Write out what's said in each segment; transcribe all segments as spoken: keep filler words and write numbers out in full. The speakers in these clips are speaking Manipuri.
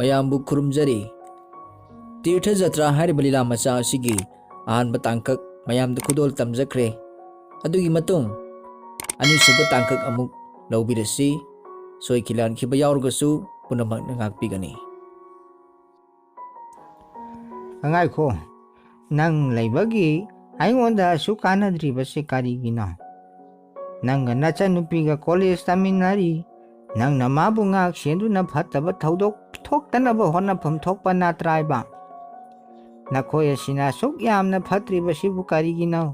ꯃꯌꯥꯝꯕꯨ ꯈꯨꯔꯨꯝꯖꯔꯤ꯫ ꯇꯤꯔꯊ ꯖꯇ꯭ꯔꯥ ꯍꯥꯏꯔꯤꯕ ꯂꯤꯂꯥ ꯃꯆꯥ ꯑꯁꯤꯒꯤ ꯑꯍꯥꯟꯕ ꯇꯥꯡꯀꯛ ꯃꯌꯥꯝꯗ ꯈꯨꯗꯣꯜ ꯇꯝꯖꯈ꯭ꯔꯦ꯫ ꯑꯗꯨꯒꯤ ꯃꯇꯨꯡ ꯑꯅꯤꯁꯨꯕ ꯇꯥꯡꯀꯛ ꯑꯃꯨꯛ ꯂꯧꯕꯤꯔꯁꯤ꯫ ꯁꯣꯏꯈꯤ ꯂꯥꯟꯈꯤꯕ ꯌꯥꯎꯔꯒꯁꯨ ꯄꯨꯝꯅꯃꯛꯅ ꯉꯥꯛꯄꯤꯒꯅꯤ꯫ ꯉꯥꯏꯈꯣ, ꯅꯪ ꯂꯩꯕꯒꯤ ꯑꯩꯉꯣꯟꯗ ꯑꯁꯨꯛ ꯀꯥꯟꯅꯗ꯭ꯔꯤꯕꯁꯤ ꯀꯔꯤꯒꯤꯅꯣ? ꯅꯪꯒ ꯅꯆꯟꯅꯨꯄꯤꯒ ꯀꯣꯂꯦꯖ ꯇꯝꯃꯤꯟꯅꯔꯤ꯫ ꯅꯪꯅ ꯃꯥꯕꯨ ꯉꯥꯛ ꯁꯦꯟꯗꯨꯅ ꯐꯠꯇꯕ ꯊꯧꯗꯣꯛ ꯊꯣꯛꯇꯅꯕ ꯍꯣꯠꯅꯐꯝ ꯊꯣꯛꯄ ꯅꯠꯇ꯭ꯔꯥꯏꯕ? ꯅꯈꯣꯏ ꯑꯁꯤꯅ ꯑꯁꯨꯛ ꯌꯥꯝꯅ ꯐꯠꯇ꯭ꯔꯤꯕꯁꯤꯕꯨ ꯀꯔꯤꯒꯤꯅꯣ?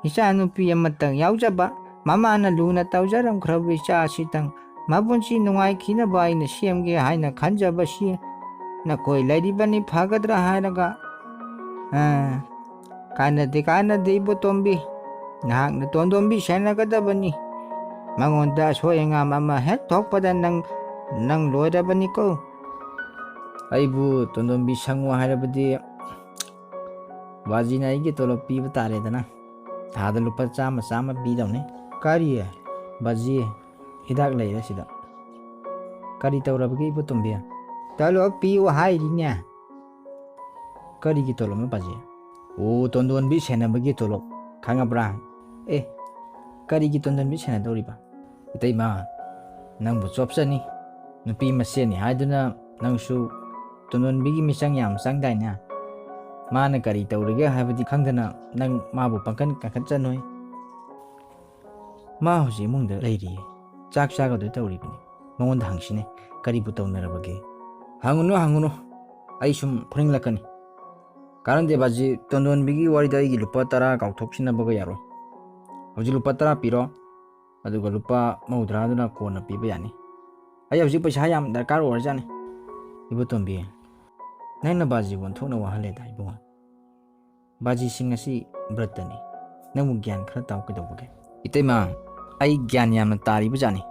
ꯏꯆꯥꯅꯨꯄꯤ ꯑꯃꯇꯪ ꯌꯥꯎꯖꯕ, ꯃꯃꯥꯅ ꯂꯨꯅ ꯇꯧꯖꯔꯝꯈ꯭ꯔꯕ ꯏꯆꯥ ꯑꯁꯤꯇꯪ ꯃꯄꯨꯟꯁꯤ ꯅꯨꯡꯉꯥꯏꯈꯤꯅꯕ ꯑꯩꯅ ꯁꯦꯝꯒꯦ ꯍꯥꯏꯅ ꯈꯟꯖꯕꯁꯤ ꯅꯈꯣꯏ ꯂꯩꯔꯤꯕꯅꯤ ꯐꯒꯗ꯭ꯔꯥ ꯍꯥꯏꯔꯒ, ꯑ, ꯀꯥꯟꯅꯗꯦ, ꯀꯥꯟꯅꯗꯦ, ꯏꯕꯣꯇꯣꯝꯕꯤ꯫ ꯅꯍꯥꯛꯅ ꯇꯣꯟꯗꯣꯝꯕꯤ ꯁꯦꯟꯅꯒꯗꯕꯅꯤ꯫ ꯃꯉꯣꯟꯗ ꯑꯁꯣꯏ ꯑꯉꯥꯝ ꯑꯃ ꯍꯦꯛ ꯊꯣꯛꯄꯗ ꯅꯪ, ꯅꯪ ꯂꯣꯏꯔꯕꯅꯤꯀꯣ꯫ ꯑꯩꯕꯨ ꯇꯣꯟꯗꯣꯝꯕꯤ ꯁꯪꯉꯨ ꯍꯥꯏꯔꯕꯗꯤ ꯕꯥꯖꯤꯅ ꯑꯩꯒꯤ ꯇꯣꯂꯣꯞ ꯄꯤꯕ ꯇꯥꯔꯦꯗꯅ꯫ ꯊꯥꯗ ꯂꯨꯄꯥ ꯆꯥꯝꯃ, ꯆꯥꯝꯃ ꯄꯤꯗꯧꯅꯤ꯫ ꯀꯔꯤ? ꯕꯥꯖꯤ, ꯍꯤꯗꯥꯛ ꯂꯩꯔꯦ ꯁꯤꯗ꯫ ꯀꯔꯤ ꯇꯧꯔꯕꯒꯦ ꯏꯕꯣꯇꯣꯝꯕꯤ? ꯇꯣꯂꯣꯞ ꯄꯤꯌꯨ ꯍꯥꯏꯔꯤꯅꯦ꯫ ꯀꯔꯤꯒꯤ ꯇꯣꯂꯣꯞꯅꯣ ꯕꯥꯖꯤ? ꯑꯣ, ꯇꯣꯟꯗꯣꯟꯕꯤ ꯁꯦꯟꯅꯕꯒꯤ ꯇꯣꯂꯣꯞ꯫ ꯈꯪꯉꯕ꯭ꯔꯥ? ꯑꯦ, ꯀꯔꯤꯒꯤ ꯇꯣꯟꯗꯣꯟꯕꯤ ꯁꯦꯟꯅꯗꯧꯔꯤꯕ? ꯏꯇꯩꯃ, ꯅꯪꯕꯨ ꯆꯣꯞꯆꯅꯤ꯫ ꯅꯨꯄꯤ ꯃꯁꯦꯟꯅꯤ ꯍꯥꯏꯗꯨꯅ ꯅꯪꯁꯨ ꯇꯣꯟꯗꯣꯟꯕꯤꯒꯤ ꯃꯤꯆꯪ ꯌꯥꯝ ꯆꯪꯗꯥꯏꯅꯦ? ꯃꯥꯅ ꯀꯔꯤ ꯇꯧꯔꯤꯒꯦ ꯍꯥꯏꯕꯗꯤ ꯈꯪꯗꯅ ꯅꯪ ꯃꯥꯕꯨ ꯄꯪꯀꯟ ꯀꯟꯈꯠꯆꯅꯨ꯫ ꯃꯥ ꯍꯧꯖꯤꯛ ꯏꯃꯨꯡꯗ ꯂꯩꯔꯤꯌꯦ꯫ ꯆꯥꯛ ꯆꯥꯒꯗꯣꯏ ꯇꯧꯔꯤꯕꯅꯤ꯫ ꯃꯉꯣꯟꯗ ꯍꯪꯁꯤꯅꯦ, ꯀꯔꯤꯕꯨ ꯇꯧꯅꯔꯕꯒꯦ? ꯍꯪꯉꯨꯅꯨ, ꯍꯪꯉꯨꯅꯨ꯫ ꯑꯩ ꯁꯨꯝ ꯐꯨꯅꯤꯡꯂꯛꯀꯅꯤ꯫ ꯀꯥꯟꯅꯗꯦ ꯕꯥꯖꯤ, ꯇꯣꯟꯗꯣꯟꯕꯤꯒꯤ ꯋꯥꯔꯤꯗ ꯑꯩꯒꯤ ꯂꯨꯄꯥ ꯇꯔꯥ ꯀꯥꯎꯊꯣꯛꯁꯤꯟꯅꯕꯒ ꯌꯥꯔꯣꯏ꯫ ꯍꯧꯖꯤꯛ ꯂꯨꯄꯥ ꯇꯔꯥ ꯄꯤꯔꯣ, ꯑꯗꯨꯒ ꯂꯨꯄꯥ ꯃꯧꯗ꯭ꯔꯥꯗꯨꯅ ꯀꯣꯟꯅ ꯄꯤꯕ ꯌꯥꯅꯤ꯫ ꯑꯩ ꯍꯧꯖꯤꯛ ꯄꯩꯁꯥ ꯌꯥꯝ ꯗꯔꯀꯥꯔ ꯑꯣꯏꯔꯖꯥꯠꯅꯤ꯫ ꯏꯕꯣꯇꯣꯝꯕꯤ, ꯅꯪꯅ ꯕꯥꯖꯤꯕꯨ ꯑꯣꯟꯊꯣꯛꯅ ꯋꯥꯍꯜꯂꯦꯗ ꯏꯕꯨꯡꯉꯣ꯫ ꯕꯥꯖꯤꯁꯤꯡ ꯑꯁꯤ ꯕ꯭ꯔꯇꯅꯤ꯫ ꯅꯪꯕꯨ ꯒ꯭ꯌꯥꯟ ꯈꯔ ꯇꯥꯎ ꯀꯩꯗꯧꯕꯒꯦ? ꯏꯇꯩꯃ, ꯑꯩ ꯒ꯭ꯌꯥꯟ ꯌꯥꯝꯅ ꯇꯥꯔꯤꯕ ꯖꯥꯠꯅꯤ꯫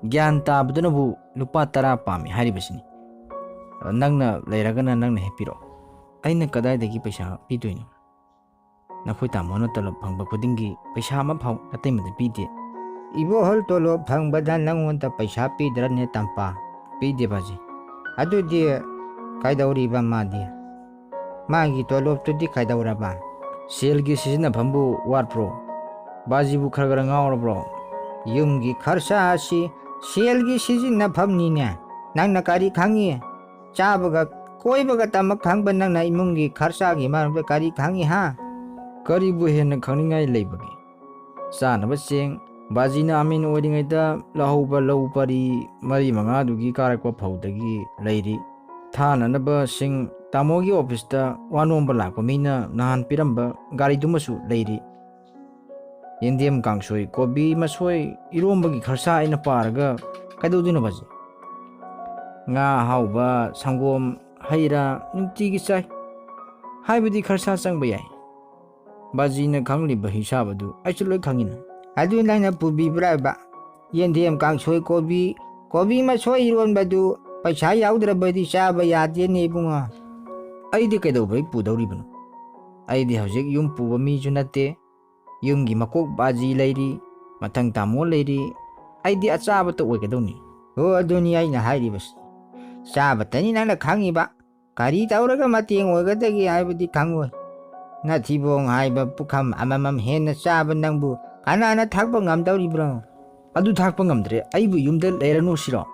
ꯒ꯭ꯌꯥꯟ ꯇꯥꯕꯗꯨꯅꯕꯨ ꯂꯨꯄꯥ ꯇꯔꯥ ꯄꯥꯝꯃꯤ ꯍꯥꯏꯔꯤꯕꯁꯤꯅꯤ꯫ ꯅꯪꯅ ꯂꯩꯔꯒꯅ ꯅꯪꯅ ꯍꯦꯛ ꯄꯤꯔꯛꯑꯣ꯫ ꯑꯩꯅ ꯀꯗꯥꯏꯗꯒꯤ ꯄꯩꯁꯥ ꯄꯤꯗꯣꯏꯅꯣ? ꯅꯈꯣꯏ ꯇꯥꯃꯣꯅ ꯇꯣꯂꯣꯞ ꯐꯪꯕ ꯈꯨꯗꯤꯡꯒꯤ ꯄꯩꯁꯥ ꯑꯃ ꯐꯥꯎ ꯑꯇꯩꯃꯗ ꯄꯤꯗꯦ꯫ ꯏꯕꯣꯍꯜ ꯇꯣꯂꯣꯞ ꯐꯪꯕꯗ ꯅꯪꯉꯣꯟꯗ ꯄꯩꯁꯥ ꯄꯤꯗ꯭ꯔꯅꯦ ꯇꯝꯄꯥ? ꯄꯤꯗꯦ ꯕꯥꯖꯤ꯫ ꯑꯗꯨꯗꯤ ꯀꯩꯗꯧꯔꯤꯕ ꯃꯥꯗꯤ? ꯃꯥꯒꯤ ꯇꯣꯂꯣꯞꯇꯨꯗꯤ ꯀꯩꯗꯧꯔꯕ? ꯁꯦꯜꯒꯤ ꯁꯤꯖꯤꯟꯅꯐꯝꯕꯨ ꯋꯥꯠꯄ꯭ꯔꯣ? ꯕꯥꯖꯤꯕꯨ ꯈꯔ ꯈꯔ ꯉꯥꯎꯔꯕ꯭ꯔꯣ? ꯌꯨꯝꯒꯤ ꯈꯔꯁꯥ ꯑꯁꯤ ꯁꯦꯜꯒꯤ ꯁꯤꯖꯤꯟꯅꯐꯝꯅꯤꯅꯦ꯫ ꯅꯪꯅ ꯀꯔꯤ ꯈꯪꯉꯤ? ꯆꯥꯕꯒ ꯀꯣꯏꯕꯒ ꯇꯃꯛ ꯈꯪꯕ ꯅꯪꯅ ꯏꯃꯨꯡꯒꯤ ꯈꯔꯁꯥꯒꯤ ꯃꯔꯝꯗ ꯀꯔꯤ ꯈꯪꯉꯤ ꯍꯥ? ꯀꯔꯤꯕꯨ ꯍꯦꯟꯅ ꯈꯪꯅꯤꯡꯉꯥꯏ ꯂꯩꯕꯒꯦ? ꯆꯥꯅꯕ ꯆꯦꯡ, ꯕꯥꯖꯤꯅ ꯑꯃꯤꯟ ꯑꯣꯏꯔꯤꯉꯩꯗ ꯂꯧꯍꯧꯕ ꯂꯧ ꯄꯔꯤ ꯃꯔꯤ ꯃꯉꯥꯗꯨꯒꯤ ꯀꯥꯔꯛꯄ ꯐꯧꯗꯒꯤ ꯂꯩꯔꯤ꯫ ꯊꯥꯅꯅꯕꯁꯤꯡ ꯇꯥꯃꯣꯒꯤ ꯑꯣꯐꯤꯁꯇ ꯋꯥ ꯅꯣꯝꯕ ꯂꯥꯛꯄ ꯃꯤꯅ ꯅꯍꯥꯟ ꯄꯤꯔꯝꯕ ꯒꯥꯔꯤꯗꯨꯃꯁꯨ ꯂꯩꯔꯤ꯫ ꯌꯦꯟꯗꯦꯝ ꯀꯥꯡꯁꯣꯏ, ꯀꯣꯕꯤ ꯃꯁꯣꯏ, ꯏꯔꯣꯝꯕꯒꯤ ꯈꯔꯁꯥ ꯑꯩꯅ ꯄꯥꯔꯒ ꯀꯩꯗꯧꯗꯣꯏꯅꯣ ꯕꯥꯖꯤ? ꯉꯥ ꯑꯍꯥꯎꯕ, ꯁꯪꯒꯣꯝ, ꯍꯩ ꯔꯥ ꯅꯨꯡꯇꯤꯒꯤ ꯆꯥꯏ꯫ ꯍꯥꯏꯕꯗꯤ ꯈꯔꯁꯥ ꯆꯪꯕ ꯌꯥꯏ꯫ ꯕꯥꯖꯤꯅ ꯈꯪꯂꯤꯕ ꯍꯤꯁꯥꯕ ꯑꯗꯨ ꯑꯩꯁꯨ ꯂꯣꯏ ꯈꯪꯉꯤꯅ꯫ ꯑꯗꯨ ꯅꯪꯅ ꯄꯨꯕꯤꯕ꯭ꯔꯥꯕ? ꯌꯦꯟꯗꯦꯝ ꯀꯥꯡꯁꯣꯏ, ꯀꯣꯕꯤ, ꯀꯣꯕꯤ ꯃꯁꯣꯏ ꯏꯔꯣꯟꯕꯗꯨ ꯄꯩꯁꯥ ꯌꯥꯎꯗ꯭ꯔꯕꯗꯤ ꯆꯥꯕ ꯌꯥꯗꯦꯅꯦ ꯏꯕꯨꯡꯉꯣ꯫ ꯑꯩꯗꯤ ꯀꯩꯗꯧꯕꯩ ꯄꯨꯗꯧꯔꯤꯕꯅꯣ? ꯑꯩꯗꯤ ꯍꯧꯖꯤꯛ ꯌꯨꯝ ꯄꯨꯕ ꯃꯤꯁꯨ ꯅꯠꯇꯦ꯫ ꯌꯨꯝꯒꯤ ꯃꯀꯣꯛ ꯕꯥꯖꯤ ꯂꯩꯔꯤ, ꯃꯊꯪ ꯇꯥꯃꯣ ꯂꯩꯔꯤ꯫ ꯑꯩꯗꯤ ꯑꯆꯥꯕꯇ ꯑꯣꯏꯒꯗꯧꯅꯤ꯫ ꯍꯣ, ꯑꯗꯨꯅꯤ ꯑꯩꯅ ꯍꯥꯏꯔꯤꯕꯁꯤ꯫ ꯆꯥꯕꯇꯅꯤ ꯅꯪꯅ ꯈꯪꯉꯤꯕ꯫ ꯀꯔꯤ ꯇꯧꯔꯒ ꯃꯇꯦꯡ ꯑꯣꯏꯒꯗꯒꯦ ꯍꯥꯏꯕꯗꯤ ꯈꯪꯉꯣꯏ꯫ ꯅꯊꯤꯕꯣꯡ ꯍꯥꯏꯕ ꯄꯨꯈꯝ ꯑꯃꯃꯝ ꯍꯦꯟꯅ ꯆꯥꯕ ꯅꯪꯕꯨ ꯀꯅꯥꯅ ꯊꯥꯛꯄ ꯉꯝꯗꯧꯔꯤꯕ꯭ꯔꯣ? ꯑꯗꯨ ꯊꯥꯛꯄ ꯉꯝꯗ꯭ꯔꯦ, ꯑꯩꯕꯨ ꯌꯨꯝꯗ ꯂꯩꯔꯅꯨ ꯁꯤꯔꯣ?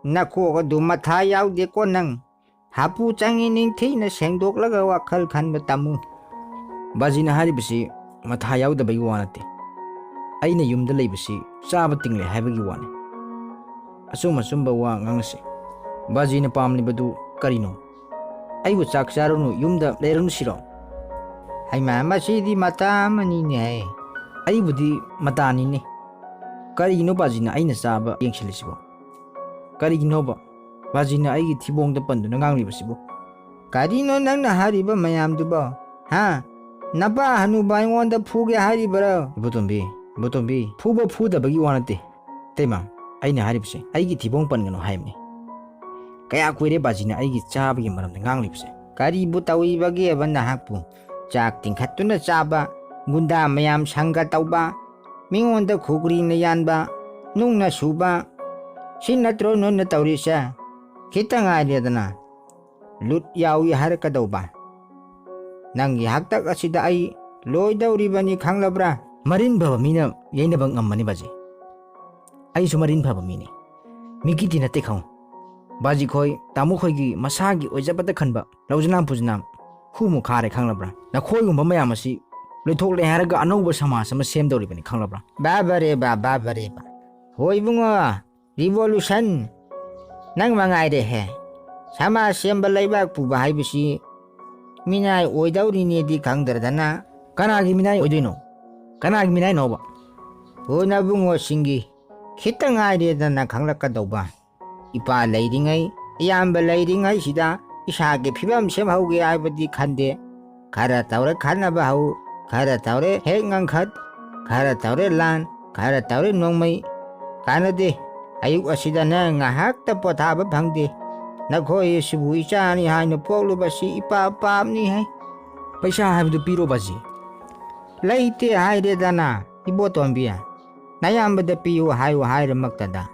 ꯅꯀꯣꯛ ꯑꯗꯨ ꯃꯊꯥ ꯌꯥꯎꯗꯦꯀꯣ ꯅꯪ꯫ ꯍꯥꯄꯨ ꯆꯪꯉꯤ ꯅꯤꯡꯊꯤꯅ ꯁꯦꯡꯗꯣꯛꯂꯒ ꯋꯥꯈꯜ ꯈꯟꯕ ꯇꯝꯃꯨ꯫ ꯕꯥꯖꯤꯅ ꯍꯥꯏꯔꯤꯕꯁꯤ ꯃꯊꯥ ꯌꯥꯎꯗꯕꯒꯤ ꯋꯥ ꯅꯠꯇꯦ꯫ ꯑꯩꯅ ꯌꯨꯝꯗ ꯂꯩꯕꯁꯤ ꯆꯥꯕ ꯇꯤꯡꯂꯦ ꯍꯥꯏꯕꯒꯤ ꯋꯥꯅꯤ꯫ ꯑꯆꯨꯝ ꯑꯆꯨꯝꯕ ꯋꯥ ꯉꯥꯡꯅꯁꯤ꯫ ꯕꯥꯖꯤꯅ ꯄꯥꯝꯂꯤꯕꯗꯨ ꯀꯔꯤꯅꯣ? ꯑꯩꯕꯨ ꯆꯥꯛ ꯆꯥꯔꯨꯅꯨ, ꯌꯨꯝꯗ ꯂꯩꯔꯅꯨ ꯁꯤꯔꯣ? ꯍꯩꯃꯥ, ꯃꯁꯤꯗꯤ ꯃꯇꯥ ꯑꯃꯅꯤꯅꯦ ꯍꯦ꯫ ꯑꯩꯕꯨꯗꯤ ꯃꯇꯥꯅꯤꯅꯦ꯫ ꯀꯔꯤꯒꯤꯅꯣ ꯕꯥꯖꯤꯅ ꯑꯩꯅ ꯆꯥꯕ ꯌꯦꯡꯁꯤꯜꯂꯤꯁꯤꯕꯣ? ꯀꯔꯤꯒꯤꯅꯣꯕ ꯕꯥꯖꯤꯅ ꯑꯩꯒꯤ ꯊꯤꯕꯣꯡꯗ ꯄꯟꯗꯨꯅ ꯉꯥꯡꯂꯤꯕꯁꯤꯕꯨ? ꯀꯔꯤꯅꯣ ꯅꯪꯅ ꯍꯥꯏꯔꯤꯕ ꯃꯌꯥꯝꯗꯨꯕꯣ? ꯍꯥ? ꯅꯄꯥ ꯍꯅꯨꯕ ꯑꯩꯉꯣꯟꯗ ꯐꯨꯒꯦ ꯍꯥꯏꯔꯤꯕꯔꯣ? ꯏꯕꯣꯇꯣꯝꯕꯤ, ꯏꯕꯣꯇꯣꯝꯕꯤ, ꯐꯨꯕ ꯐꯨꯗꯕꯒꯤ ꯋꯥ ꯅꯠꯇꯦ꯫ ꯏꯇꯩꯃ, ꯑꯩꯅ ꯍꯥꯏꯔꯤꯕꯁꯦ ꯑꯩꯒꯤ ꯊꯤꯕꯣꯡ ꯄꯟꯒꯅꯨ ꯍꯥꯏꯕꯅꯤ꯫ ꯀꯌꯥ ꯀꯨꯏꯔꯦ ꯕꯥꯖꯤꯅ ꯑꯩꯒꯤ ꯆꯥꯕꯒꯤ ꯃꯔꯝꯗ ꯉꯥꯡꯂꯤꯕꯁꯦ? ꯀꯔꯤꯕꯨ ꯇꯧꯏꯕꯒꯦꯕ ꯅꯍꯥꯛꯄꯨ? ꯆꯥꯛ ꯇꯤꯡꯈꯠꯇꯨꯅ ꯆꯥꯕ, ꯒꯨꯟꯗꯥ ꯃꯌꯥꯝ ꯁꯪꯒ ꯇꯧꯕ, ꯃꯤꯉꯣꯟꯗ ꯈꯨꯒ꯭ꯔꯤꯅ ꯌꯥꯟꯕ, ꯅꯨꯡꯅ ꯁꯨꯕ, ꯁꯤ ꯅꯠꯇ꯭ꯔꯣ ꯅꯣꯏꯅ ꯇꯧꯔꯤꯁꯦ? ꯈꯤꯇ ꯉꯥꯏꯔꯦꯗꯅ ꯂꯨꯠ ꯌꯥꯎꯏ ꯍꯥꯏꯔꯛꯀꯗꯧꯕ꯫ ꯅꯪꯒꯤ ꯍꯥꯛꯇꯛ ꯑꯁꯤꯗ ꯑꯩ ꯂꯣꯏꯗꯧꯔꯤꯕꯅꯤ ꯈꯪꯂꯕ꯭ꯔꯥ? ꯃꯔꯤꯟ ꯐꯕ ꯃꯤꯅ ꯌꯩꯅꯕ ꯉꯝꯃꯅꯤ ꯕꯥꯖꯤ꯫ ꯑꯩꯁꯨ ꯃꯔꯤꯟ ꯐꯕ ꯃꯤꯅꯤ꯫ ꯃꯤꯀꯤꯗꯤ ꯅꯠꯇꯦ ꯈꯪꯉꯨ꯫ ꯕꯥꯖꯤ ꯈꯣꯏ, ꯇꯥꯃꯣ ꯈꯣꯏꯒꯤ ꯃꯁꯥꯒꯤ ꯑꯣꯏꯖꯕꯇ ꯈꯟꯕ ꯂꯧꯖꯅꯥꯝ ꯄꯨꯖꯅꯥꯝ ꯍꯨꯃꯨꯛ ꯈꯥꯔꯦ ꯈꯪꯂꯕ꯭ꯔꯥ? ꯅꯈꯣꯏꯒꯨꯝꯕ ꯃꯌꯥꯝ ꯑꯁꯤ ꯂꯣꯏꯊꯣꯛꯂꯦ ꯍꯥꯏꯔꯒ ꯑꯅꯧꯕ ꯁꯃꯥꯖ ꯑꯃ ꯁꯦꯝꯗꯧꯔꯤꯕꯅꯤ ꯈꯪꯂꯕ꯭ꯔꯥ? ꯕꯥꯕꯔꯦ ꯕꯥ, ꯕꯥꯕꯔꯦ ꯕꯥ꯫ ꯍꯣꯏ ꯏꯕꯨꯡꯉꯣ, revolution ꯅꯪ ꯃꯉꯥꯏꯔꯦꯍꯦ꯫ ꯁꯃꯥꯖ ꯁꯦꯝꯕ ꯂꯩꯕꯥꯛ ꯄꯨꯕ ꯍꯥꯏꯕꯁꯤ ꯃꯤꯅꯥꯏ ꯑꯣꯏꯗꯧꯔꯤꯅꯦꯗꯤ ꯈꯪꯗ꯭ꯔꯗꯅ꯫ ꯀꯅꯥꯒꯤ ꯃꯤꯅꯥꯏ ꯑꯣꯏꯗꯣꯏꯅꯣ? ꯀꯅꯥꯒꯤ ꯃꯤꯅꯥꯏꯅꯣꯕ? ꯍꯣ ꯅꯕꯨꯡꯉꯣꯁꯤꯡꯒꯤ ꯈꯤꯇ ꯉꯥꯏꯔꯦꯗꯅ ꯈꯪꯂꯛꯀꯗꯧꯕ꯫ ꯏꯄꯥ ꯂꯩꯔꯤꯉꯩ, ꯏꯌꯥꯝꯕ ꯂꯩꯔꯤꯉꯩꯁꯤꯗ ꯏꯁꯥꯒꯤ ꯐꯤꯕꯝ ꯁꯦꯝꯍꯧꯒꯦ ꯍꯥꯏꯕꯗꯤ ꯈꯟꯗꯦ꯫ ꯈꯔ ꯇꯧꯔꯦ ꯈꯠꯅꯕ ꯍꯧ, ꯈꯔ ꯇꯧꯔꯦ ꯍꯦꯛ ꯉꯪꯈꯠ, ꯈꯔ ꯇꯧꯔꯦ ꯂꯥꯟ, ꯈꯔ ꯇꯧꯔꯦ ꯅꯣꯡꯃꯩ꯫ ꯀꯥꯟꯅꯗꯦ꯫ ꯑꯌꯨꯛ ꯑꯁꯤꯗꯅ ꯉꯥꯏꯍꯥꯛꯇ ꯄꯣꯊꯥꯕ ꯐꯪꯗꯦ꯫ ꯅꯈꯣꯏ ꯑꯁꯤꯕꯨ ꯏꯆꯥꯅꯤ ꯍꯥꯏꯅ ꯄꯣꯛꯂꯨꯕꯁꯤ ꯏꯄꯥ ꯄꯥꯞꯅꯤ ꯍꯥꯏ꯫ ꯄꯩꯁꯥ ꯍꯥꯏꯕꯗꯨ ꯄꯤꯔꯣ ꯕꯥꯖꯤ꯫ ꯂꯩꯇꯦ ꯍꯥꯏꯔꯦꯗꯅ, ꯏꯕꯣꯇꯣꯝꯕꯤ꯫ ꯅꯌꯥꯝꯕꯗ ꯄꯤꯌꯨ ꯍꯥꯏꯌꯨ ꯍꯥꯏꯔꯃꯛꯇꯗ꯫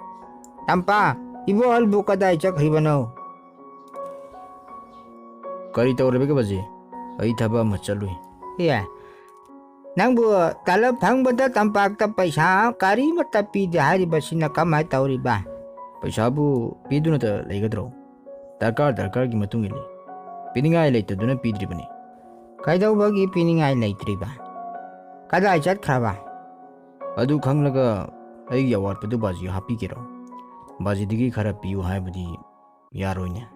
ꯇꯝꯄꯥꯛ, ꯏꯕꯣꯍꯜꯕꯨ ꯀꯗꯥꯏ ꯆꯠꯈ꯭ꯔꯤꯕꯅꯣ? ꯀꯔꯤ ꯇꯧꯔꯕꯒꯦ ꯕꯥꯖꯤ? ꯑꯩ ꯊꯕꯛ ꯑꯃ ꯆꯠꯂꯨꯏ꯫ ꯑꯦ, ꯅꯪꯕꯨ ꯇꯂꯕ ꯐꯪꯕꯗ ꯇꯝꯄꯥꯛꯇ ꯄꯩꯁꯥ ꯀꯔꯤꯃꯠꯇ ꯄꯤꯗꯦ ꯍꯥꯏꯔꯤꯕꯁꯤꯅ ꯀꯃꯥꯏ ꯇꯧꯔꯤꯕ? ꯄꯩꯁꯥꯕꯨ ꯄꯤꯗꯨꯅꯇ ꯂꯩꯒꯗ꯭ꯔꯣ? ꯗꯔꯀꯥꯔ ꯗꯔꯀꯥꯔꯒꯤ ꯃꯇꯨꯡ ꯏꯜꯂꯤ꯫ ꯄꯤꯅꯤꯡꯉꯥꯏ ꯂꯩꯇꯗꯨꯅ ꯄꯤꯗ꯭ꯔꯤꯕꯅꯤ꯫ ꯀꯩꯗꯧꯕꯒꯤ ꯄꯤꯅꯤꯡꯉꯥꯏ ꯂꯩꯇ꯭ꯔꯤꯕ? ꯀꯗꯥꯏ ꯆꯠꯈ꯭ꯔꯕ? ꯑꯗꯨ ꯈꯪꯂꯒ ꯑꯩꯒꯤ ꯑꯋꯥꯠꯄꯗꯨ ꯕꯥꯖꯤ ꯍꯥꯞꯄꯤꯒꯦꯔꯣ? ꯕꯥꯖꯤꯗꯒꯤ ꯈꯔ ꯄꯤꯌꯨ ꯍꯥꯏꯕꯗꯤ ꯌꯥꯔꯣꯏꯅꯦ꯫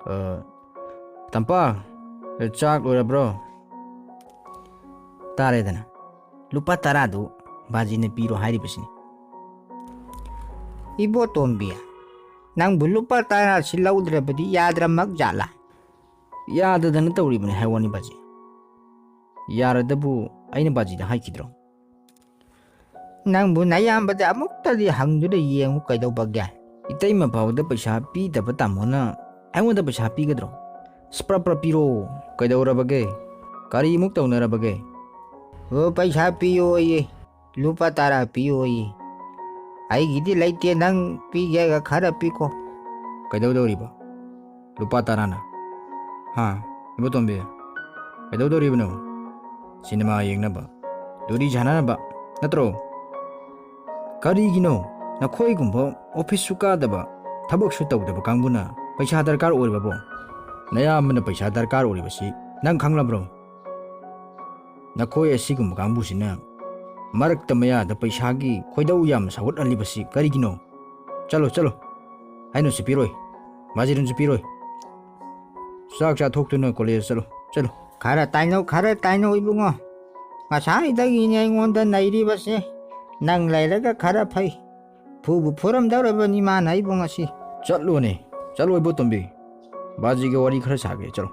ꯑ, ꯇꯝꯄꯥꯛ, ꯆꯥꯛ ꯂꯣꯏꯔꯕ꯭ꯔꯣ? ꯇꯥꯔꯦꯗꯅ, ꯂꯨꯄꯥ ꯇꯔꯥꯗꯨ ꯕꯥꯖꯤꯅ ꯄꯤꯔꯣ ꯍꯥꯏꯔꯤꯕꯁꯤꯅꯤ꯫ ꯏꯕꯣꯇꯣꯝꯕꯤ, ꯅꯪꯕꯨ ꯂꯨꯄꯥ ꯇꯔꯥꯁꯤ ꯂꯧꯗ꯭ꯔꯕꯗꯤ ꯌꯥꯗ꯭ꯔꯃꯛ ꯖꯥꯠꯂꯥ? ꯌꯥꯗꯗꯅ ꯇꯧꯔꯤꯕꯅꯤ ꯍꯥꯏ ꯋꯥꯅꯤ ꯕꯥꯖꯤ꯫ ꯌꯥꯔꯗꯕꯨ ꯑꯩꯅ ꯕꯥꯖꯤꯗ ꯍꯥꯏꯈꯤꯗ꯭ꯔꯣ? ꯅꯪꯕꯨ ꯅꯌꯥꯝꯕꯗ ꯑꯃꯨꯛꯇꯗꯤ ꯍꯪꯗꯨꯅ ꯌꯦꯡꯉꯨ ꯀꯩꯗꯧꯕꯒꯦ? ꯏꯇꯩꯃ ꯐꯥꯎꯕꯗ ꯄꯩꯁꯥ ꯄꯤꯗꯕ ꯇꯥꯃꯣꯅ ꯑꯩꯉꯣꯟꯗ ꯄꯩꯁꯥ ꯄꯤꯒꯗ꯭ꯔꯣ? ꯁ꯭ꯄ꯭ꯔꯞ ꯄ꯭ꯔꯞ ꯄꯤꯔꯣ꯫ ꯀꯩꯗꯧꯔꯕꯒꯦ? ꯀꯔꯤꯃꯨꯛ ꯇꯧꯅꯔꯕꯒꯦ? ꯑꯣ, ꯄꯩꯁꯥ ꯄꯤꯌꯣꯌꯦ, ꯂꯨꯄꯥ ꯇꯔꯥ ꯄꯤꯌꯣꯌꯦ꯫ ꯑꯩꯒꯤꯗꯤ ꯂꯩꯇꯦ, ꯅꯪ ꯄꯤꯒꯦꯒ ꯈꯔ ꯄꯤꯀꯣ꯫ ꯀꯩꯗꯧꯗꯧꯔꯤꯕ? ꯂꯨꯄꯥ ꯇꯔꯥꯅ? ꯍꯥ? ꯏꯕꯣꯇꯣꯝꯕꯤ, ꯀꯩꯗꯧꯗꯧꯔꯤꯕꯅꯣ? ꯁꯤꯅꯦꯃꯥ ꯌꯦꯡꯅꯕ, ꯗꯨꯔꯤ ꯁꯥꯟꯅꯅꯕ ꯅꯠꯇ꯭ꯔꯣ? ꯀꯔꯤꯒꯤꯅꯣ ꯅꯈꯣꯏꯒꯨꯝꯕ ꯑꯣꯐꯤꯁꯁꯨ ꯀꯥꯗꯕ, ꯊꯕꯛꯁꯨ ꯇꯧꯗꯕ ꯀꯥꯡꯕꯨꯅ ꯄꯩꯁꯥ ꯗꯔꯀꯥꯔ ꯑꯣꯏꯔꯤꯕꯕꯣ? ꯅꯌꯥꯝꯕꯅ ꯄꯩꯁꯥ ꯗꯔꯀꯥꯔ ꯑꯣꯏꯔꯤꯕꯁꯤ ꯅꯪ ꯈꯪꯂꯕ꯭ꯔꯣ? ꯅꯈꯣꯏ ꯑꯁꯤꯒꯨꯝꯕ ꯀꯥꯡꯕꯨꯁꯤꯅ ꯃꯔꯛꯇ ꯃꯌꯥꯗ ꯄꯩꯁꯥꯒꯤ ꯈꯣꯏꯗꯧ ꯌꯥꯝꯅ ꯁꯥꯎꯒꯠꯍꯜꯂꯤꯕꯁꯤ ꯀꯔꯤꯒꯤꯅꯣ? ꯆꯠꯂꯣ, ꯆꯠꯂꯣ꯫ ꯍꯥꯏꯅꯁꯨ ꯄꯤꯔꯣꯏ, ꯃꯥꯖꯤꯔꯨꯟꯁꯨ ꯄꯤꯔꯣꯏ꯫ ꯆꯥꯛ ꯆꯥꯊꯣꯛꯇꯨꯅ ꯀꯣꯂꯦꯖ ꯆꯠꯂꯣ, ꯆꯠꯂꯣ꯫ ꯈꯔ ꯇꯥꯏꯅꯧ, ꯈꯔ ꯇꯥꯏꯅꯧ ꯏꯕꯨꯡꯉꯣ꯫ ꯉꯁꯥꯏꯗꯒꯤꯅꯦ ꯑꯩꯉꯣꯟꯗ ꯅꯩꯔꯤꯕꯁꯦ꯫ ꯅꯪ ꯂꯩꯔꯒ ꯈꯔ ꯐꯩ꯫ ꯐꯨꯕꯨ ꯐꯨꯔꯝꯗꯧꯔꯕꯅꯤ ꯃꯥꯅ ꯑꯩꯕꯨ ꯉꯁꯤ꯫ ꯆꯠꯂꯣꯅꯦ, ꯆꯠꯂꯣ ꯏꯕꯣꯇꯣꯝꯕꯤ꯫ ꯕꯥꯖꯤꯒ ꯋꯥꯔꯤ ꯈꯔ ꯁꯥꯒꯦ, ꯆꯠꯂꯣ꯫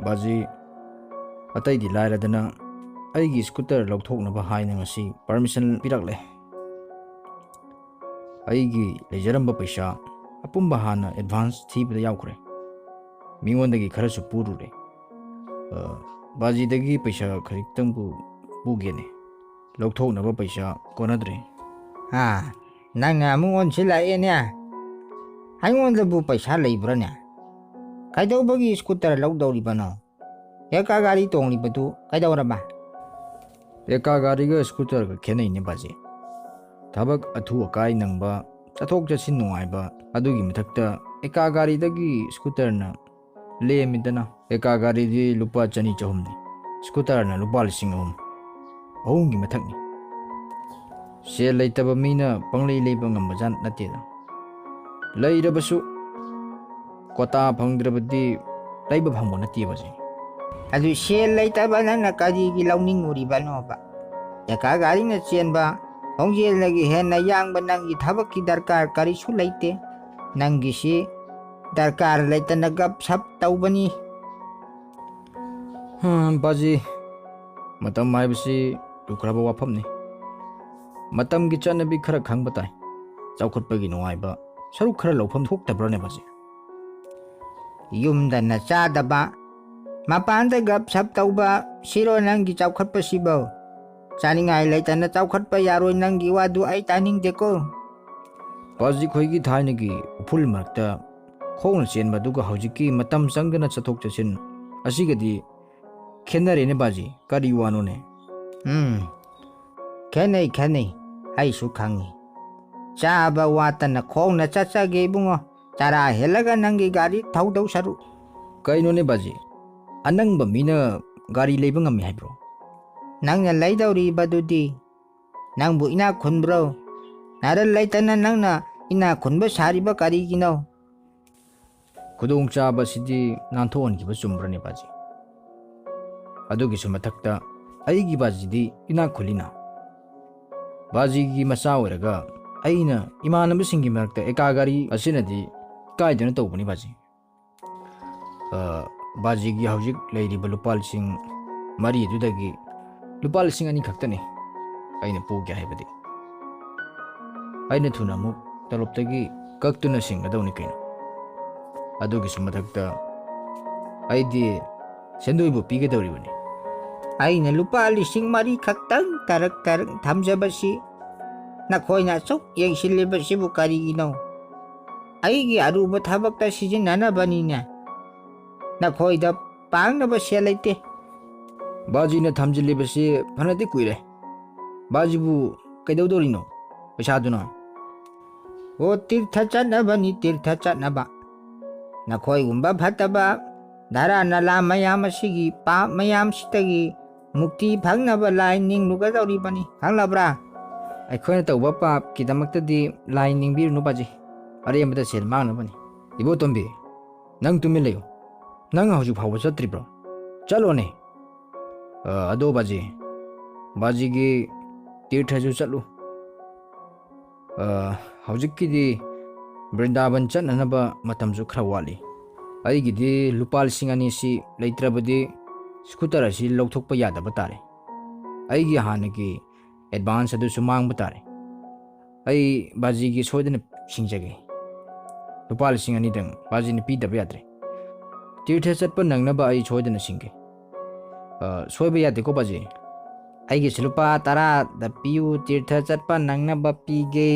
ꯕꯥꯖꯤ, ꯑꯇꯩꯗꯤ ꯂꯥꯏꯔꯗꯅ ꯑꯩꯒꯤ ꯁ꯭ꯀꯨꯇꯔ ꯂꯧꯊꯣꯛꯅꯕ ꯍꯥꯏꯅ ꯉꯁꯤ ꯄꯔꯃꯤꯁꯟ ꯄꯤꯔꯛꯂꯦ꯫ ꯑꯩꯒꯤ ꯂꯩꯖꯔꯝꯕ ꯄꯩꯁꯥ ꯑꯄꯨꯝꯕ ꯍꯥꯟꯅ ꯑꯦꯗꯚꯥꯟꯁ ꯊꯤꯕꯗ ꯌꯥꯎꯈ꯭ꯔꯦ꯫ ꯃꯤꯉꯣꯟꯗꯒꯤ ꯈꯔꯁꯨ ꯄꯨꯔꯨꯔꯦ꯫ ꯑ, ꯕꯥꯖꯤꯗꯒꯤ ꯄꯩꯁꯥ ꯈꯖꯤꯛꯇꯪꯕꯨ ꯄꯨꯒꯦꯅꯦ꯫ ꯂꯧꯊꯣꯛꯅꯕ ꯄꯩꯁꯥ ꯀꯣꯟꯅꯗ꯭ꯔꯦ꯫ ꯑꯥ, ꯅꯪꯅ ꯑꯃꯨꯛ ꯑꯣꯟꯁꯤꯜꯂꯛꯑꯦꯅꯦ꯫ ꯑꯩꯉꯣꯟꯗꯕꯨ ꯄꯩꯁꯥ ꯂꯩꯕ꯭ꯔꯥꯅꯦ? ꯀꯩꯗꯧꯕꯒꯤ ꯁ꯭ꯀꯨꯇꯔ ꯂꯧꯗꯧꯔꯤꯕꯅꯣ? ꯑꯦꯀꯥ ꯒꯥꯔꯤ ꯇꯣꯡꯂꯤꯕꯗꯨ ꯀꯩꯗꯧꯔꯕ? ꯑꯦꯀꯥ ꯒꯥꯔꯤꯒ ꯁ꯭ꯀꯨꯇꯔꯒ ꯈꯦꯠꯅꯩꯅꯦ ꯕꯥꯖꯤ꯫ ꯊꯕꯛ ꯑꯊꯨ ꯑꯀꯥꯏ ꯅꯪꯕ, ꯆꯠꯊꯣꯛ ꯆꯠꯁꯤꯟ ꯅꯨꯡꯉꯥꯏꯕ, ꯑꯗꯨꯒꯤ ꯃꯊꯛꯇ ꯑꯦꯀꯥ ꯒꯥꯔꯤꯗꯒꯤ ꯁ꯭ꯀꯨꯇꯔꯅ ꯂꯦꯝꯃꯤꯗꯅ꯫ ꯑꯦꯀꯥ ꯒꯥꯔꯤꯗꯤ ꯂꯨꯄꯥ ꯆꯅꯤ ꯆꯍꯨꯝꯅꯤ, ꯁ꯭ꯀꯨꯇꯔꯅ ꯂꯨꯄꯥ ꯂꯤꯁꯤꯡ ꯑꯍꯨꯝ, ꯑꯍꯨꯝꯒꯤ ꯃꯊꯛꯅꯤ꯫ ꯁꯦꯜ ꯂꯩꯇꯕ ꯃꯤꯅ ꯄꯪꯂꯩ ꯂꯩꯕ ꯉꯝꯕꯖꯥꯠ ꯅꯠꯇꯦꯗ꯫ ꯂꯩꯔꯕꯁꯨ ꯀꯣꯇꯥ ꯐꯪꯗ꯭ꯔꯕꯗꯤ ꯂꯩꯕ ꯐꯪꯕ ꯅꯠꯇꯦꯕꯁꯦ꯫ ꯑꯗꯨ ꯁꯦꯜ ꯂꯩꯇꯕ ꯅꯪꯅ ꯀꯔꯤꯒꯤ ꯂꯧꯅꯤꯡꯉꯨꯔꯤꯕꯅꯣꯕ? ꯑꯦꯀꯥ ꯒꯥꯔꯤꯅ ꯆꯦꯟꯕ ꯈꯣꯡꯖꯦꯜꯗꯒꯤ ꯍꯦꯟꯅ ꯌꯥꯡꯕ ꯅꯪꯒꯤ ꯊꯕꯛꯀꯤ ꯗꯔꯀꯥꯔ ꯀꯔꯤꯁꯨ ꯂꯩꯇꯦ꯫ ꯅꯪꯒꯤꯁꯤ ꯗꯔꯀꯥꯔ ꯂꯩꯇꯅ ꯒꯞ ꯁꯞ ꯇꯧꯕꯅꯤ꯫ ꯍꯝ, ꯕꯥꯖꯤ, ꯃꯇꯝ ꯍꯥꯏꯕꯁꯤ ꯂꯨꯈ꯭ꯔꯕ ꯋꯥꯐꯝꯅꯤ꯫ ꯃꯇꯝꯒꯤ ꯆꯠꯅꯕꯤ ꯈꯔ ꯈꯪꯕ ꯇꯥꯏ꯫ ꯆꯥꯎꯈꯠꯄꯒꯤ ꯅꯨꯡꯉꯥꯏꯕ ꯁꯔꯨꯛ ꯈꯔ ꯂꯧꯐꯝ ꯊꯣꯛꯇꯕ꯭ꯔꯅꯦ ꯕꯥꯖꯤ? ꯌꯨꯝꯗꯅ ꯆꯥꯗꯕ, ꯃꯄꯥꯟꯗ ꯒꯞ ꯁꯞ ꯇꯧꯕ, ꯁꯤꯔꯣ ꯅꯪꯒꯤ ꯆꯥꯎꯈꯠꯄꯁꯤꯕꯣ? ꯆꯥꯅꯤꯡꯉꯥꯏ ꯂꯩꯇꯅ ꯆꯥꯎꯈꯠꯄ ꯌꯥꯔꯣꯏ, ꯅꯪꯒꯤ ꯋꯥꯗꯨ ꯑꯩ ꯇꯥꯅꯤꯡꯗꯦꯀꯣ꯫ ꯕꯥꯖꯤ ꯈꯣꯏꯒꯤ ꯊꯥꯏꯅꯒꯤ ꯎꯐꯨꯜ ꯃꯔꯛꯇ ꯈꯣꯡꯅ ꯆꯦꯟꯕ ꯑꯗꯨꯒ ꯍꯧꯖꯤꯛꯀꯤ ꯃꯇꯝ ꯆꯪꯗꯅ ꯆꯠꯊꯣꯛ ꯆꯠꯁꯤꯟ ꯑꯁꯤꯒꯗꯤ ꯈꯦꯠꯅꯔꯦꯅꯦ ꯕꯥꯖꯤ, ꯀꯔꯤ ꯋꯥꯅꯣꯅꯦ? ꯎꯝ, ꯈꯦꯠꯅꯩ, ꯈꯦꯠꯅꯩ, ꯑꯩꯁꯨ ꯈꯪꯉꯤ꯫ ꯆꯥꯕ ꯋꯥꯠꯇꯅ ꯈꯣꯡꯅ ꯆꯠꯆꯒꯦ ꯏꯕꯨꯡꯉꯣ, ꯆꯔꯥ ꯍꯦꯜꯂꯒ ꯅꯪꯒꯤ ꯒꯥꯔꯤ ꯊꯧꯗꯧ ꯁꯔꯨꯛ꯫ ꯀꯩꯅꯣꯅꯦ ꯕꯥꯖꯤ, ꯑꯅꯪꯕ ꯃꯤꯅ ꯒꯥꯔꯤ ꯂꯩꯕ ꯉꯝꯃꯤ ꯍꯥꯏꯕ꯭ꯔꯣ? ꯅꯪꯅ ꯂꯩꯗꯧꯔꯤꯕꯗꯨꯗꯤ? ꯅꯪꯕꯨ ꯏꯅꯥꯛ ꯈꯨꯟꯕ꯭ꯔꯣ? ꯅꯔꯜ ꯂꯩꯇꯅ ꯅꯪꯅ ꯏꯅꯥꯛ ꯈꯨꯟꯕ ꯁꯥꯔꯤꯕ ꯀꯔꯤꯒꯤꯅꯣ? ꯈꯨꯗꯣꯡꯆꯥꯕꯁꯤꯗꯤ ꯅꯥꯟꯊꯣꯛꯍꯟꯈꯤꯕ ꯆꯨꯝꯕ꯭ꯔꯅꯦ ꯕꯥꯖꯤ? ꯑꯗꯨꯒꯤꯁꯨ ꯃꯊꯛꯇ ꯑꯩꯒꯤ ꯕꯥꯖꯤꯗꯤ ꯏꯅꯥꯛ ꯈꯨꯜꯂꯤꯅ꯫ ꯕꯥꯖꯤꯒꯤ ꯃꯆꯥ ꯑꯣꯏꯔꯒ ꯑꯩꯅ ꯏꯃꯥꯟꯅꯕꯁꯤꯡꯒꯤ ꯃꯔꯛꯇ ꯑꯦꯀꯥ ꯒꯥꯔꯤ ꯑꯁꯤꯅꯗꯤ ꯏꯀꯥꯏꯗꯅ ꯇꯧꯕꯅꯤ ꯕꯥꯖꯤ꯫ ꯑ, ꯕꯥꯖꯤꯒꯤ ꯍꯧꯖꯤꯛ ꯂꯩꯔꯤꯕ ꯂꯨꯄꯥ ꯂꯤꯁꯤꯡ ꯃꯔꯤꯗꯨꯗꯒꯤ ꯂꯨꯄꯥ ꯂꯤꯁꯤꯡ ꯑꯅꯤ ꯈꯛꯇꯅꯤ ꯑꯩꯅ ꯄꯨꯒꯦ ꯍꯥꯏꯕꯗꯤ꯫ ꯑꯩꯅ ꯊꯨꯅ ꯑꯃꯨꯛ ꯇꯂꯣꯞꯇꯒꯤ ꯀꯛꯇꯨꯅ ꯁꯤꯡꯒꯗꯧꯅꯤ ꯀꯩꯅꯣ꯫ ꯑꯗꯨꯒꯤꯁꯨ ꯃꯊꯛꯇ ꯑꯩꯗꯤ ꯁꯦꯟꯗꯣꯏꯕꯨ ꯄꯤꯒꯗꯧꯔꯤꯕꯅꯤ꯫ ꯑꯩꯅ ꯂꯨꯄꯥ ꯂꯤꯁꯤꯡ ꯃꯔꯤ ꯈꯛꯇꯪ ꯇꯔꯛ ꯇꯔꯛ ꯊꯝꯖꯕꯁꯤ ꯅꯈꯣꯏꯅ ꯑꯁꯨꯛ ꯌꯦꯡꯁꯤꯜꯂꯤꯕꯁꯤꯕꯨ ꯀꯔꯤꯒꯤꯅꯣ? ꯑꯩꯒꯤ ꯑꯔꯨꯕ ꯊꯕꯛꯇ ꯁꯤꯖꯤꯟꯅꯅꯕꯅꯤꯅꯦ꯫ ꯅꯈꯣꯏꯗ ꯄꯥꯡꯅꯕ ꯁꯦꯜ ꯂꯩꯇꯦ꯫ ꯕꯥꯖꯤꯅ ꯊꯝꯖꯤꯜꯂꯤꯕꯁꯤ ꯐꯅꯗꯤ ꯀꯨꯏꯔꯦ꯫ ꯕꯥꯖꯤꯕꯨ ꯀꯩꯗꯧꯗꯧꯔꯤꯅꯣ ꯄꯩꯁꯥꯗꯨꯅ? ꯑꯣ, ꯇꯤꯔꯊ ꯆꯠꯅꯕꯅꯤ, ꯇꯤꯔꯊ ꯆꯠꯅꯕ꯫ ꯅꯈꯣꯏꯒꯨꯝꯕ ꯐꯠꯇꯕ ꯙꯔꯥ ꯅꯂꯥ ꯃꯌꯥꯝ ꯑꯁꯤꯒꯤ ꯄꯥꯞ ꯃꯌꯥꯝꯁꯤꯗꯒꯤ ꯃꯨꯛꯇꯤ ꯐꯪꯅꯕ ꯂꯥꯏ ꯅꯤꯡꯂꯨꯒꯗꯧꯔꯤꯕꯅꯤ, ꯈꯪꯂꯕ꯭ꯔꯥ? ꯑꯩꯈꯣꯏꯅ ꯇꯧꯕ ꯄꯥꯞꯀꯤꯗꯃꯛꯇꯗꯤ ꯂꯥꯏ ꯅꯤꯡꯕꯤꯔꯨꯅꯨ ꯕꯥꯖꯤ, ꯑꯔꯦꯝꯕꯗ ꯁꯦꯜ ꯃꯥꯡꯅꯕꯅꯤ꯫ ꯏꯕꯣꯇꯣꯝꯕꯤ, ꯅꯪ ꯇꯨꯃꯤꯟ ꯂꯩꯌꯨ꯫ ꯅꯪ ꯍꯧꯖꯤꯛ ꯐꯥꯎꯕ ꯆꯠꯇ꯭ꯔꯤꯕ꯭ꯔꯣ? ꯆꯠꯂꯣꯅꯦ꯫ ꯑ, ꯑꯗꯣ ꯕꯥꯖꯤ, ꯕꯥꯖꯤꯒꯤ ꯇꯤꯔꯊꯁꯨ ꯆꯠꯂꯨ꯫ ꯑ, ꯍꯧꯖꯤꯛꯀꯤꯗꯤ ꯕ꯭ꯔꯤꯟꯗꯥꯕꯟ ꯆꯠꯅꯅꯕ ꯃꯇꯝꯁꯨ ꯈꯔ ꯋꯥꯠꯂꯤ꯫ ꯑꯩꯒꯤꯗꯤ ꯂꯨꯄꯥ ꯂꯤꯁꯤꯡ ꯑꯅꯤꯁꯤ ꯂꯩꯇ꯭ꯔꯕꯗꯤ ꯁ꯭ꯀꯨꯇꯔ ꯑꯁꯤ ꯂꯧꯊꯣꯛꯄ ꯌꯥꯗꯕ ꯇꯥꯔꯦ꯫ ꯑꯩꯒꯤ ꯍꯥꯟꯅꯒꯤ ꯑꯦꯗꯚꯥꯟꯁ ꯑꯗꯨꯁꯨ ꯃꯥꯡꯕ ꯇꯥꯔꯦ꯫ ꯑꯩ ꯕꯥꯖꯤꯒꯤ ꯁꯣꯏꯗꯅ ꯁꯤꯡꯖꯒꯦ꯫ ꯂꯨꯄꯥ ꯂꯤꯁꯤꯡ ꯑꯅꯤꯗꯪ ꯕꯥꯖꯤꯅ ꯄꯤꯗꯕ ꯌꯥꯗ꯭ꯔꯦ꯫ ꯇꯤꯔꯊ ꯆꯠꯄ ꯅꯪꯅꯕ ꯑꯩ ꯁꯣꯏꯗꯅ ꯁꯤꯡꯒꯦ꯫ ꯑ, ꯁꯣꯏꯕ ꯌꯥꯗꯦꯀꯣ ꯕꯥꯖꯤ? ꯑꯩꯒꯤꯁꯨ ꯂꯨꯄꯥ ꯇꯔꯥꯗ ꯄꯤꯌꯨ, ꯇꯤꯔꯊ ꯆꯠꯄ ꯅꯪꯅꯕ ꯄꯤꯒꯦ꯫